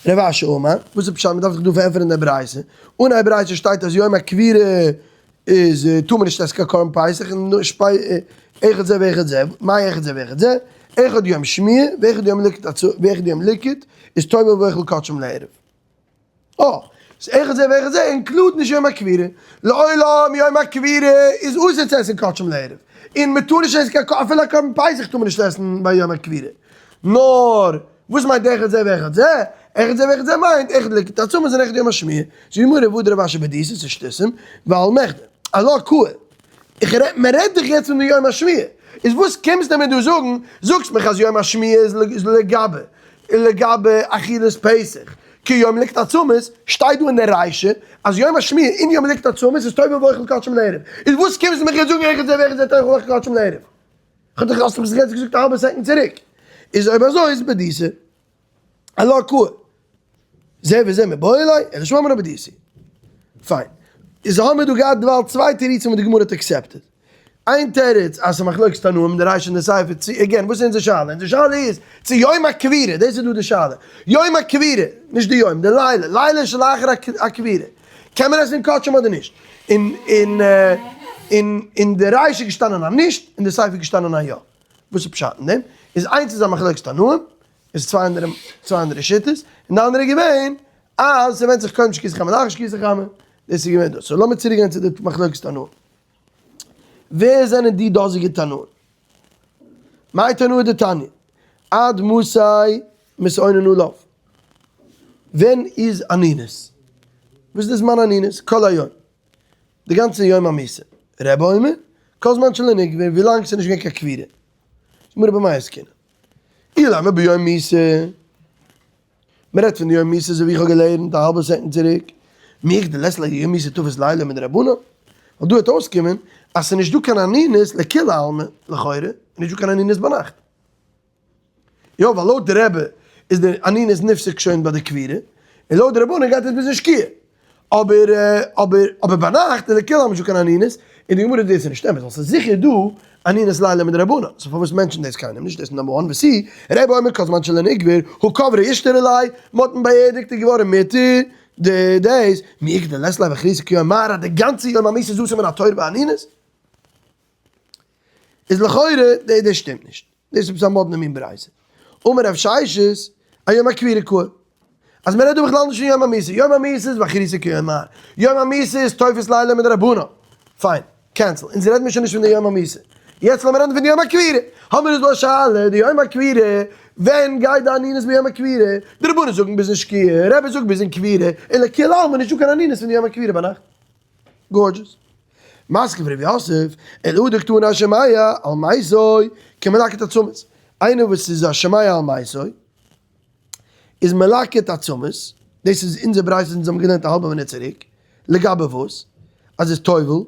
רב אשי אמר, וואס איז פשט מ'דארף זיך דא פארענטפערן די ברייתא? אנהייב ברייתא שטייט אז יום הקבירה איז טאר מען נישט עסן קיין קרבן פסח און אחד זה ואחד זה, מאי אחד זה ואחד זה? אחד יום שמיעה ואחד יום ליקוט ואחד יום ליקוט איז טובל ואוכל קדשים לערב. אה, ס'איז אחד זה ואחד זה include נישט יום הקבירה. לעולם יום הקבירה איז אסור צו עסן קדשים לערב. און מ'טאר נישט עסן קיין אפילו א קרבן פסח טאר מען נישט עסן ביי יום הקבירה. נאר וואס מיינט אחד זה ואחד זה? אחד זה ואחד זה מיינט אחד ליקוט עצמות און אחד יום השמיעה. זאגט די גמרא והא דרב אשי בדיתא ס'איז שטותים ועל מכדי. אלא קאי. איך רעד, מען רעדט דאך יעצט פון די יום השמיעה. איז וואס קומסטו מיר דא זאגן? זאגסט מיך אז יום השמיעה איז לגבי לגבי אכילת פסח כיום ליקוט עצמות, שטייט דא אין די רישא אז יום השמיעה און יום ליקוט עצמות איז טובל ואוכל קדשים לערב. איז וואס קומסטו מיך יעצט זאגן אחד זה ואחד זה טובל ואוכל קדשים לערב? כ'האב דיך האסט דאך יעצט געזאגט א האלבע second צוריק. איז אויב אזוי איז בדיתא אלא קאי זה וזה מיבעי ליה אלא שמע מינה בדיתא. פיין. איז האמיר דא געהאט דערווייל צוויי תירוצים וואס די גמרא האט accepted. איין תירוץ אז ס'איז מחלוקת תנאים די רישא און די סיפא צו again וואס איז אונזער שאלה? אונזער שאלה איז צו יום הקבירה, דאס איז דא די שאלה, יום הקבירה, נישט די יום, די לילה, לילה שלאחר הקבירה, קען מען עסן קדשים אדער נישט? און און און אין די רישא איז געשטאנען א נישט, אין די סיפא איז געשטאנען א יא. וואס איז פשט אין דעם? איז איינס איז א מחלוקת תנאים, איז צוויי אנדערע צוויי אנדערע שיטות, און די אנדערע איז געווען אז ס'ווענדט זיך קודם שקיעת החמה לאחר שקיעת החמה, דאס איז געווען דאס. so לאמיר צוריק גיין צו די מחלוקת תנאים. ווער זענען די דאזיגע תנאים? מאי תנאי דתניא? עד מתי מתאונין עליו? ווען איז אנינות? וואס איז די זמן אנינות? כל היום. די גאנצע יום המיתה. רבי אומר, כל זמן שלא נקבר, ווילאנג ס'איז נישט געווען קיין קבירה. גמרא במאי עסקינן. אילימא ביום מיתה. מ'רעדט פון די יום מיתה אזוי ווי איך האב געלערנט א האלבע second צוריק. מיכדי לית ליה יום מיתה תפוס לילה מדרבנן. ווייל דא וועט אויסקומען אז ס'איז נישט דא קיין אנינות לכולי עלמא, לכאורה, איז נישט דא קיין אנינות ביינאכט. יא ווייל לויט די רבי איז די אנינות נפסק שוין ביי די קבירה, און לויט די רבנן גייט עס ביזן שקיעה. אבער אבער אבער ביינאכט איז לכולי עלמא נישטא קיין אנינות, און די גמרא דאס איז נישט אמת, ווייל ס'איז זיכער דא אנינות לילה מדרבנן, so פארוואס mention דאס קיינעם נישט, דאס איז number one, ותו, רבי אומר כל זמן שלא נקבר, הא קברה אישתרי ליה, מ'האט אים באערדיגט איז געווארן מותר, די דאס, מי איכא דלית ליה באחריתא כיום מר אז די גאנצע יום המיתה איז אסור מן התורה באנינות? איז לכאורה די דאס שטימט נישט, דאס איז עפעס א מאדנע מין ברייתא. אמר רב ששת, איום הקבירה קאי. אז מען רעדט דא בכלל נישט פון יום המיתה, יום המיתה איז באחריתא כיום מר, יום המיתה איז תופס לילה מדרבנן. פיין, cancel, אונז רעדן מיר שוין נישט פון די יום המיתה. יעצט לאמיר רעדן פון די יום הקבירה. האמיר אונז דא א שאלה, די יום הקבירה, ווען גייט די אנינות ביום הקבירה? די רבנן זאגן ביזן שקיעה, רבי זאגט ביזן קבירה, און לכולי עלמא נישטא קיין אנינות פון די יום הקבירה ביינאכט. gorgeous. מתקיף רב יוסף, אלא דקתני השומע על מתו כמלקט עצמות. איינער וואס איז א שומע על מתו איז מלקט עצמות, דאס איז אונזער ברייתא וואס אונז האבן געלערנט א האלבע מינוט צוריק, לגבי וואס? אז איז טובל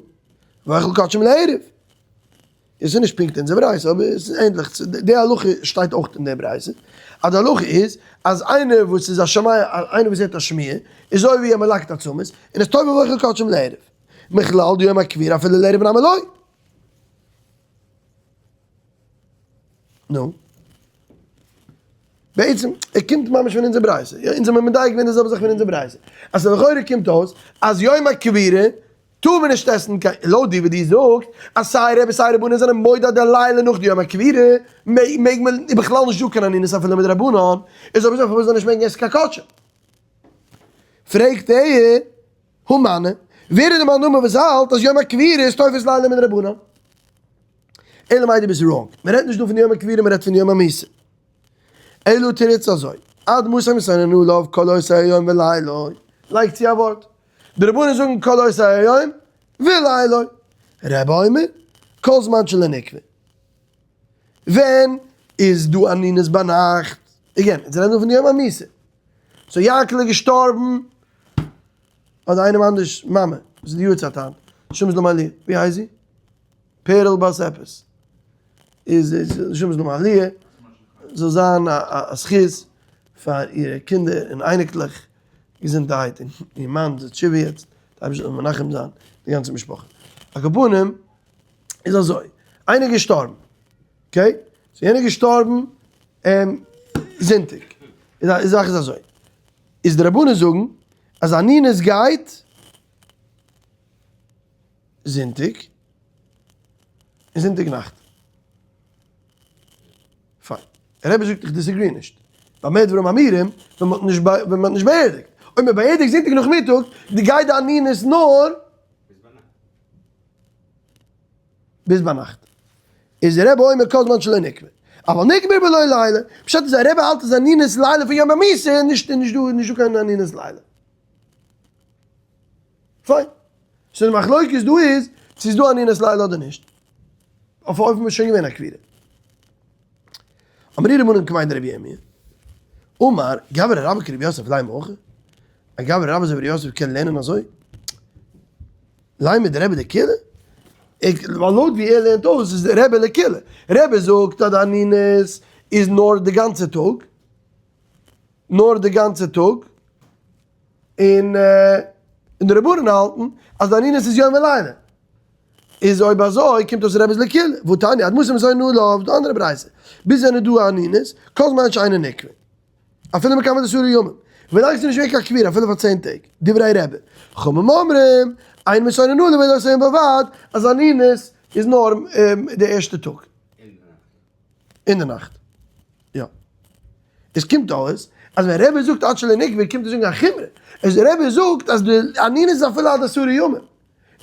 ואוכל קדשים לערב. עס איז נישט פונקט אונזער ברייתא אבער עס איז ענדליך, די הלכה שטייט אויך אין די ברייתא, אז די הלכה איז אז איינער וואס איז א שומע, איינער וואס הערט א שמיעה, איז אזוי ווי א מלקט עצמות, און איז טובל ואוכל קדשים לערב. מכלל דיום הקבורה אפילו לערב נמי לא. נו. בעצם, ער קומט ממש פון אונזער ברייתא. יא, אונז האבן מדייק געווען די זעלבע זאך פון אונזער ברייתא. אז לכאורה קומט אויס אז יום הקבורה טאר מען נישט עסן קיין, לויט די וואס דו זאגסט אז סיי רבי סיי רבנן זענען מודה אז די לילה נאך די יום הקבורה מעג מען, איז בכלל נישט דא קיין אנינות אפילו מדרבנן, איז אויב אזוי פארוואס זאל נישט מעגן עסן קיין קדשים? פרעגט ער, הא מני, ווער איז די מאן דאמר וואס האלט אז יום הקבורה איז תופס לילה מדרבנן? אלא מאי דו ביסט wrong, מען רעדט נישט דא פון יום הקבורה מען רעדט פון יום המיתה. אלא תירוץ אזוי, עד מתי מתאונן עליו כל אותו היום ולילה, לייג צו א ווארט, די רבנן זאגן כל אותו היום ולילה, רבי אומר כל זמן שלא נקבר. ווען איז דא אנינות ביינאכט? again, אונז רעדן דא פון יום המיתה. so יענקל איז געשטארבן, אדער איינעם אנדערש מאמע, וואס איז די יארצייט היינט? שומז למעלה, ווי הייסט זי? פערל בת עפעס. איז שומז למעלה, זאל זיין א זכות פאר אירע קינדער און אייניקלעך, געזונטערהייט, און איר מאן זיצט שבעה יעצט, די אייבערשטער זאל מנחם זיין די גאנצע משפחה. על כל פנים, איז אזוי, איינער איז געשטארבן, okay? so יענער איז געשטארבן זונטאג, איז די זאך איז אזוי, איז די רבנים זאגן אז אנינות גייט זונטאג און זונטאג נאכט. פיין. דער רבי זאגט איך disagree נישט. במה דברים אמורים, ווען מ'האט נישט ווען מ'האט נישט באערדיגט. אויב מ'באערדיגט זונטאג נאכמיטאג, גייט די אנינות נאר ביז ביינאכט. איז דער רבי אומר כל זמן שלא נקבר. אבל נקבר בלא לילה. פשט איז דער רבי האלט אז אנינות לילה פון יום המיתה איז נישט נישט דא נישט דא קיין אנינות לילה. פיין. so די מחלוקת דא איז צו איז דא אנינות לילה אדער נישט. אויף א אופן וואס איז שוין געווען א קבירה. אמרי רבנן כמאן דרבי ירמיה. אמר, גברא רבה כרבי יוסף לימא הכי. א גברא רבה אזוי ווי ר' יוסף קען לערנען אזוי? לימא דרבי דקולא? ווייל לויט ווי ער לערנט אויס איז רבי לקולא. רבי זאגט אז די אנינות איז נאר די גאנצע טאג, נאר די גאנצע טאג, און די רבנן האלטן אז די אנינות איז יום ולילה. איז אויב אזוי קומט אויס רבי איז לקולא, והתניא, עד מתי מתאונן עליו, די אנדערע ברייתא, ביז ווען איז דא אנינות, כל זמן שאינו נקבר. אפילו מקבל עשרה ימים, ווילאנג ס'איז נישט געווען קיין קבורה אפילו פאר 10 טעג, דברי רבי, חכמים אומרים, אין מתאונן עליו אלא אותו היום בלבד, אז אנינות איז נאר די ערשטע טאג. אין די נאכט. יא. עס קומט אויס אז ווען רבי זאגט עד שלא נקבר קומט ער זאגן א חומרא. אז רבי זאגט אז די אנינות איז אפילו עד עשרה ימים.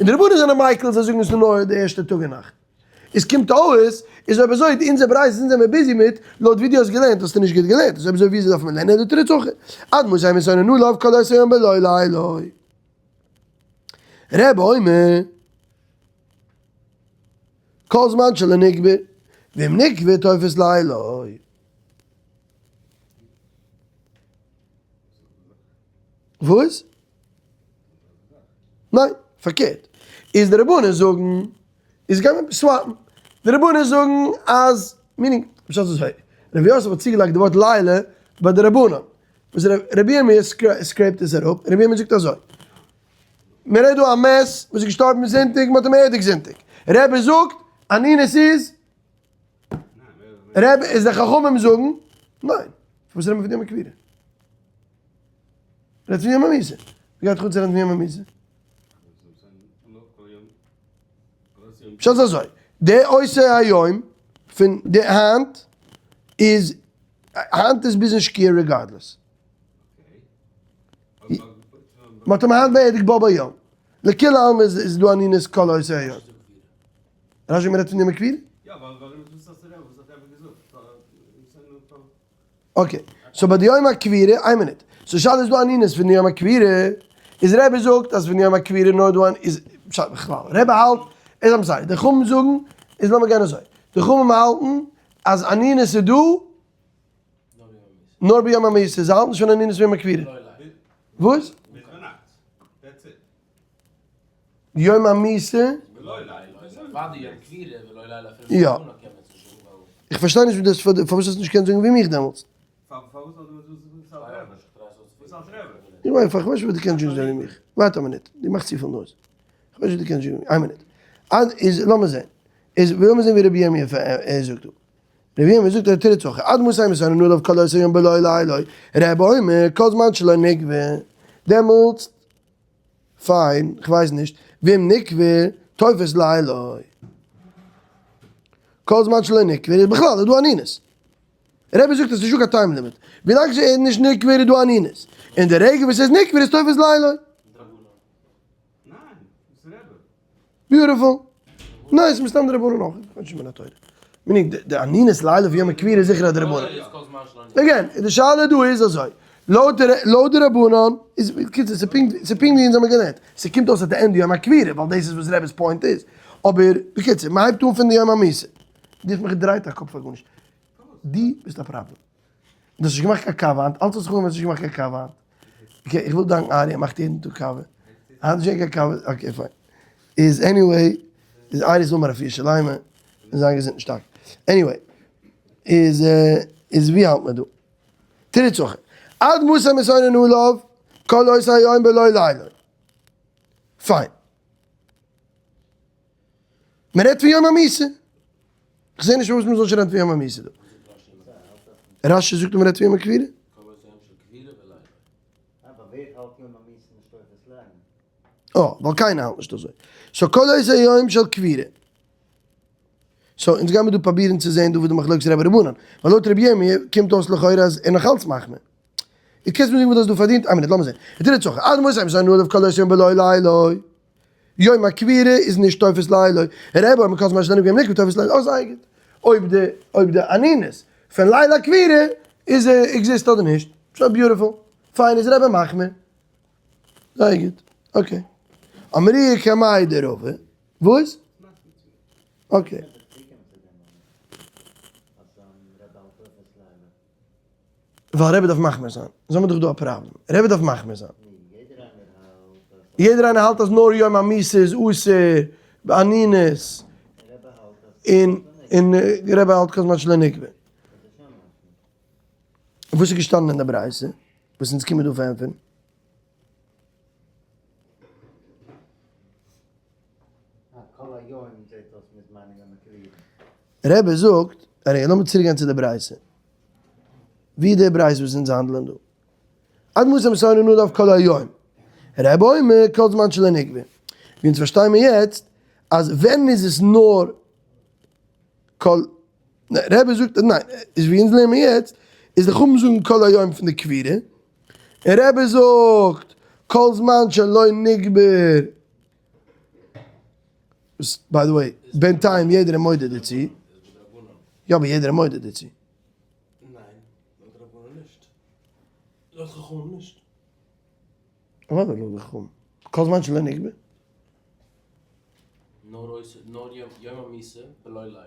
און די רבנן זענען מיקל זיי זאגן עס איז נאר די ערשטע טאג און נאכט. עס קומט אויס, איז אויב אזוי די אונזער ברייתא אונז זעמיר busy מיט, לויט ווי דו האסט געלערנט האסטו נישט גוט געלערנט, איז אויב אזוי וויאזוי דארף מען לערנען די תירוץ אויך? עד מתי מתאונן עליו כל אותו היום בלא לילה. רבי אומר, כל זמן שלא נקבר, ואם נקבר תופס לילה. וואס? ניין, פארקערט. איז די רבנן זאגן, איז גייט מען swap ן. די רבנן זאגן אז, meaning, פשט איז אזוי, רבי יוסף האט צוגעלייגט די ווארט לילה ביי די רבנן. וואס רבי ירמי' scrape ט עס אראפ, רבי ירמי' זאגט אזוי, מען רעדט דא א מת וואס איז געשטארבן זונטאג, מען האט אים באערדיגט זונטאג. רבי זאגט, אנינות איז, רבי איז די חכמים זאגן, ניין. פארוואס רעדט מען פון יום הקבורה? רעדט פון יום המיתה. ווי גייט חוץ רעדן פון יום המיתה? פשט איז אזוי, די אותו היום פון די היינט איז, היינט איז ביזן שקיעה regardless. מ'האט אים היינט באערדיגט בו ביום. לכולי עלמא איז דא אנינות כל אותו היום. רשי מ'רעדט פון יום הקבורה? יא, ווייל וואס האט רבי געזאגט? okay, so ביי די יום הקבורה, איין מינוט, so שאלה איז דא אנינות פון יום הקבורה, איז רבי זאגט אז פון יום הקבורה נאר דא אן איז פשט בכלל, רבי האלט, איז I'm sorry, די חכמים זאגן, איז לאמיר גיין אזוי, די חכמים האלטן אז אנינות איז דא נאר ביום המיתה, זיי האלטן נישט פון אנינות ביום הקבורה. וואס? יום המיתה? יא. איך פארשטיי נישט ווי דאס פארוואס האסטו נישט געקענט זאגן ווי מיך דעמאלטס. איך ווייס איך ווייס נישט וואס דו קענסט זאגן ווי מיך. ווארט א מינוט, דו מאכסט צופיל noise. איך ווייס נישט וואס דו קענסט זאגן ווי מיך. איין מינוט. איז לאמיר זען. איז לאמיר זען ווי רבי ירמי' זאגט דא. רבי ירמיה זאגט ער תירוץ אויך, עד מתי מסנן עליו כל אותו יום בלא לילו, רבי אומר כל זמן שלא נקבע, דעמאלטס פיין, כ'ווייס נישט, ואם נקבע, תופס לילו. כל זמן שלא נקבע איז בכלל איז דא אנינות. רבי זאגט עס איז נישטא קיין time limit, ווילאנג ס'איז נישט נקבר איז דא אנינות, און די רגע וואס ס'איז נקבר איז תופס לילו. beautiful. ניין, ס'איז מסתם דרבנן אויך, איך ווייס נישט מן התורה. meaning די אנינות לילה פון יום הקבורה איז זיכער א דרבנן. again, די שאלה דא איז אזוי, לויט די רבנן איז, בקיצור, ס'איז פונקט ווי אונז האבן געלערנט, ס'קומט אויס at the end יום הקבורה, ווייל דאס איז וואס רבי'ס point איז. אבער, בקיצור, מ'הייבט אן פון די יום המיתה. דו האסט מיך געדרייט א קאפ פאר גארנישט. דו ביסט א פראבלעם. דו האסט נישט געמאכט קיין קאווע היינט, אלץ האסט זיך אנגעהויבן האסט נישט געמאכט קיין קאווע היינט. okay, איך וויל דאנקן ארי, ער מאכט יעדן טאג קאווע. היינט נישט געווען קיין קאווע, okay fine. איז anyway, איז ארי זאל האבן א רפואה שלימה, און זיין געזונט און שטארק. anyway, איז איז ווי האלט מען דא? תירוץ אחר, עד מתי מתאונין עליו כל אותו היום בלא לילו. פיין. מען רעדט פון יום המיתה. איך זע נישט פארוואס מען זאל נישט רעדן פון יום המיתה דא. רשי זאגט מען רעדט פון יום הקבורה. אה, ווייל קיינער האלט נישט אזוי. so כל אותו היום של קבורה. so אונז גיימיר דא פראבירן צו זען דא וואס די מחלוקת רבי רבנן. ווייל לויט רבי ירמי' קומט אויס לכאורה אז ער נאך אלץ מחמיר. איר קענסט מיר זאגן וואס דו האסט דא פארדינט? איין מינוט לאמיר זען. ותראה צורך. עד מתי מתאונין עליו כל אותו היום בלא לילו. יום הקבורה איז נישט תופס לילו, רבי אומר כל זמן שלא נקבע נקבע תופס לילו, זייער גוט. אויב די אויב די אנינות פון ליל הקבורה איז exist אדער נישט, so beautiful, פיין איז רבי מחמיר. זייער גוט, okay. אמרי קמיה דרבא, וואס? okay. ווייל רבי דארף מחמיר זיין. אונז האבן דאך דא א פראבלעם. רבי דארף מחמיר זיין. יעדער איינער האלט אז נאר יום המיתה איז אסור באנינות. און און רבי האלט כל זמן שלא נקבע. וואס איז געשטאנען אין די ברייתא? וואס אונז קומען דא פארענטפערן? רבי זאגט, רגע לאמיר צוריק גיין צו די ברייתא. ווי איז די ברייתא וואס אונז האנדלען דא? עד מתי מתאונין עליו כל היום. רבי אומר כל זמן שלא נקבע. ווי אונז פארשטיי מיר יעצט אז ווען איז עס נאר כל, רבי זאגט ניין, איז ווי אונז לערנען מיר יעצט, איז די חכמים זאגן כל היום פון די קבורה, און רבי זאגט כל זמן שלא נקבר, וואס by the way, בינתיים יעדער איז מודה דערצו, יא אבער יעדער איז מודה דערצו. ניין, לויט רבנן נישט. לויט חכמים נישט. אוודאי לויט די חכמים. כל זמן שלא נקבר. נאר אויסער נאר יום המיתה בלא לילו,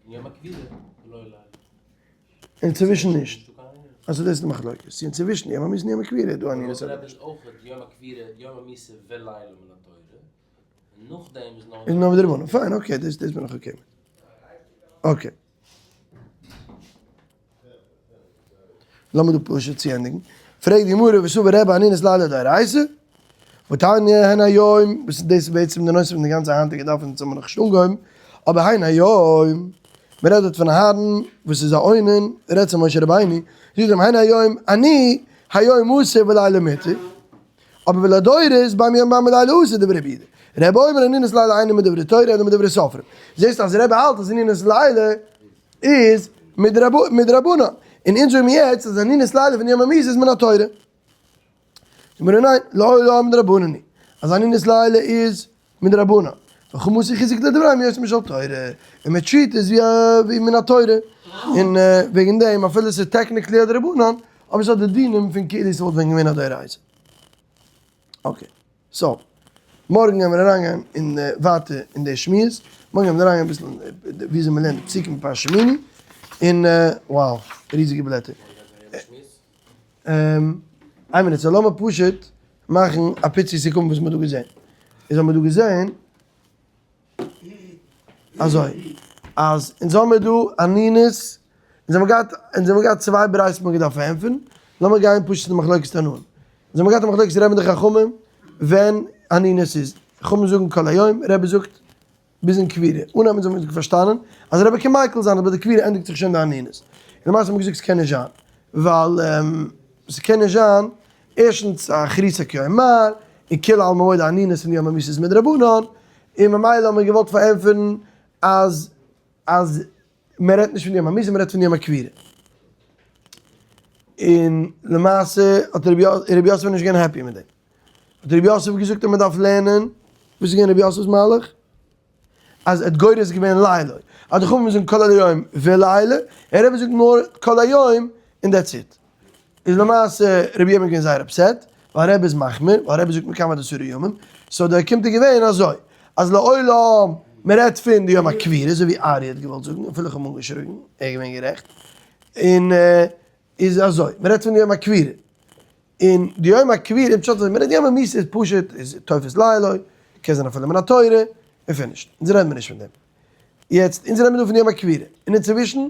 און יום הקבורה בלא לילו. אינצווישן נישט. אזוי דאס איז די מחלוקת. צו אינצווישן יום המיתה און יום הקבורה איז דא אן ענין. לויט רבי איז אויך יום הקבורה יום המיתה ולילה מן התורה. און נאכדעם איז נאר. איז נאר מדרבנן. פיין okay דאס בין איך okay מיט. okay. לאמיר דא פשוט צוענדיגן. פרעגט די גמרא וסבר רבי אנינות לילה דאורייתא? והתניא הן היום, וואס איז דאס בעצם די נושא פון די גאנצע היינטיגע דף אונז האבן נאכנישט אנגעהויבן, אבער הן היום, מען רעדט דארט פון אהרן וואס איז א אונן, רעדט צו משה רבינו, זאגט אים הן היום אני היום אסור ולילה מותר, אבער ולדורות בין יום בין לילה אסור דברי רבי יהודה. רבי אומר אנינות לילה אינו מדברי תורה אלא מדברי סופרים. זעסט אז רבי האלט אז אנינות לילה איז מדרבנן. און אונז זאגן מיר יעצט אז אנינות לילה פון יום המיתה איז מן התורה. זאגט מיר ניין, לעולם מדרבנן היא. אז אנינות לילה איז מדרבנן. וחמתי חיזוק לדבריהם יותר משל תורה. און מען treat עס ווי מן התורה. און וועגן דעם אפילו עס איז technically א דרבנן, אבער עס האט די דינים פון כאילו ס'וואלט ווען געווען א דאורייתא. okay. so, מארגן גיימיר אריינגיין אין ווייטער אין די שמועס. מארגן גיימיר אריינגיין אביסל אין וויאזוי מ'לערנט די פסוקים אין פרשת שמיני. און wow, ריזיגע בלעטער. איין מינוט, so לאמיר פשוט מאכן א פיצי סיכום וואס מ'האט דא געזען. איז האבן מיר דא געזען אזוי, אז אונז האמיר דא אנינות, אונז האמיר געהאט, אונז האמיר געהאט צוויי ברייתות מ'האט געדארפט פארענטפערן, לאמיר גיין פשוט צו די מחלוקת תנאים. אונז האמיר געהאט א מחלוקת רבי און די חכמים ווען אנינות איז. חכמים זאגן כל היום, רבי זאגט. ביזן קבירה. אנהייב האבן מיר פארשטאנען אז רבי קען מיקל זיין אז ביי די קבירה ענדיגט זיך שוין די אנינות. און למעשה האט מען געזאגט ס'קען נישט זיין. ווייל ס'קען נישט זיין, ערשטנס אחריתא קאמר, און כולי עלמא מודה אנינות פון יום המיתה איז מדרבנן, און ממילא האט מען געוואלט פארענטפערן אז אז מען רעדט נישט פון יום המיתה מען רעדט פון יום הקבירה. און למעשה האט רבי יוסף נישט געווען happy מיט דעם. האט רבי יוסף געזאגט אז מען דארף לערנען, וואס איז געווען רבי יוסף'ס מהלך? אז ער האט גורס געווען לילה, אז די חכמים זאגן כל היום ולילה, און רבי זאגט נאר כל היום און that's it. איז למעשה רבי ירמי' געווען זייער upset, ווייל רבי איז מחמיר, ווייל רבי זאגט מקמי דעשרה ימים, so די אוקימתא איז געווען אזוי, אז לעולם מען רעדט פון די יום הקבירה, אזוי ווי ארי האט געוואלט זאגן, אפילו איך האב אים אנגעשריגן, ער איז געווען גערעכט, און איז אזוי, מען רעדט פון די יום הקבירה, און די יום הקבירה איז פשט אזוי, מען רעדט יום המיתה איז פשוט, איז תופס לילו, קען זיין אפילו מן התורה, און finish ט, אונז רעדן מיר נישט פון דעם. יעצט, אונז רעדן מיר דא פון יום הקבירה, און אינצווישן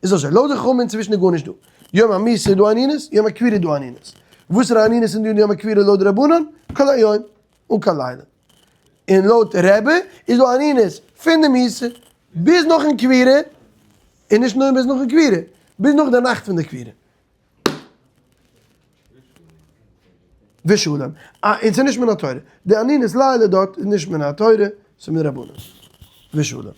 איז אזוי, לויט די חכמים אינצווישן איז גארנישט דא. יום המיתה איז דא אנינות, יום הקבירה איז דא אנינות. וואסערע אנינות איז דא אין יום הקבירה לויט די רבנן? כל היום, אן קיין לילה. און לויט רבי איז דא אנינות פון די מיתה ביז נאכן קבירה, און נישט נאר ביז נאכן קבירה, ביז נאך די נאכט פון די קבירה. ושלום. אה, און ס'איז נישט מן התורה. די אנינות לילה דארט איז נישט מן התורה, ס'איז מדרבנן. ושלום.